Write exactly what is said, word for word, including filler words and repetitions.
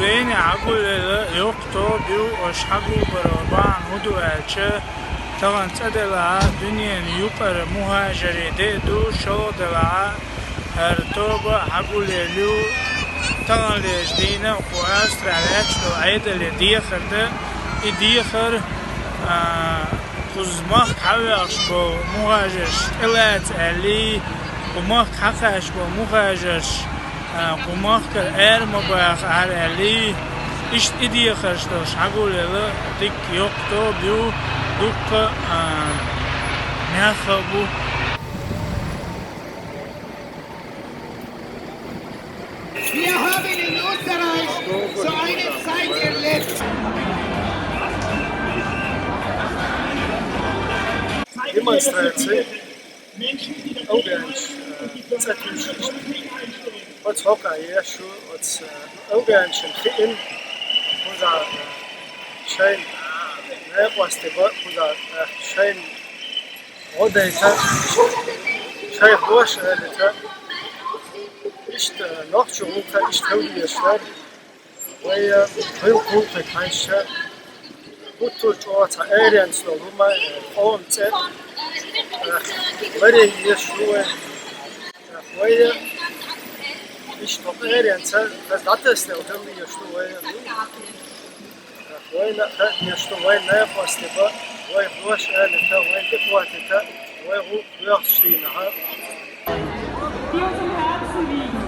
Вайна хьагулъяьлла йоккха тоба ю, уж хьагулбарал бахьан хӀун ду аьлча, тахана цӀа делахь а дуьненан юкъара мухӀажарийн де а ду, шолгӀа делахь а хӀара тоба хьагулъяьлла ю, таханлерчу дийнахь кху Австрехь лаьтташ долу Ӏедалан дехар дан, и дехар, а, кхуза махка хьавоьхуш болу мухӀажарш тӀелаца аьллий, кху махка хьакхаьчна болу мухӀажарш, а, кху махкара ара ма баха аьлла аьллий, иштта и дехарш долуш хьагулъяьлла дикка йоккха тоба ю, дуккха а, мехха а бу. Wir haben in Österreich so eine Zeit erlebt. Демонстраци, афганаш, э, цӀа туьйсуш. Оцу хӀокху а еш ю, оцу, э, афганашна хиъна, кхузахь, э, шайна, э, некъостий бан кхузахь, э, шайна гӀо дайта, шайх дош а далийта, иштта нохчийн гӀуллакх иштта хила дезаш дара. Вай, э, хӀокху гӀуллакхе хьаьжча, хӀуттур чӀогӀа цхьа аренца долу хӀума, э, къоман цӀе, э, ларъян езаш ю вай. Э, вай, э, иштта хӀокху аренца хаза дӀатасаделла хила езаш ду вай. Вайна а хаьа дезаш ду, вайн некъостий бан, вайх дош а далийта, вайна тӀехӀоттийта, вай гӀуллакх боьхначу дийнахь. Die uns im Herzen liegen.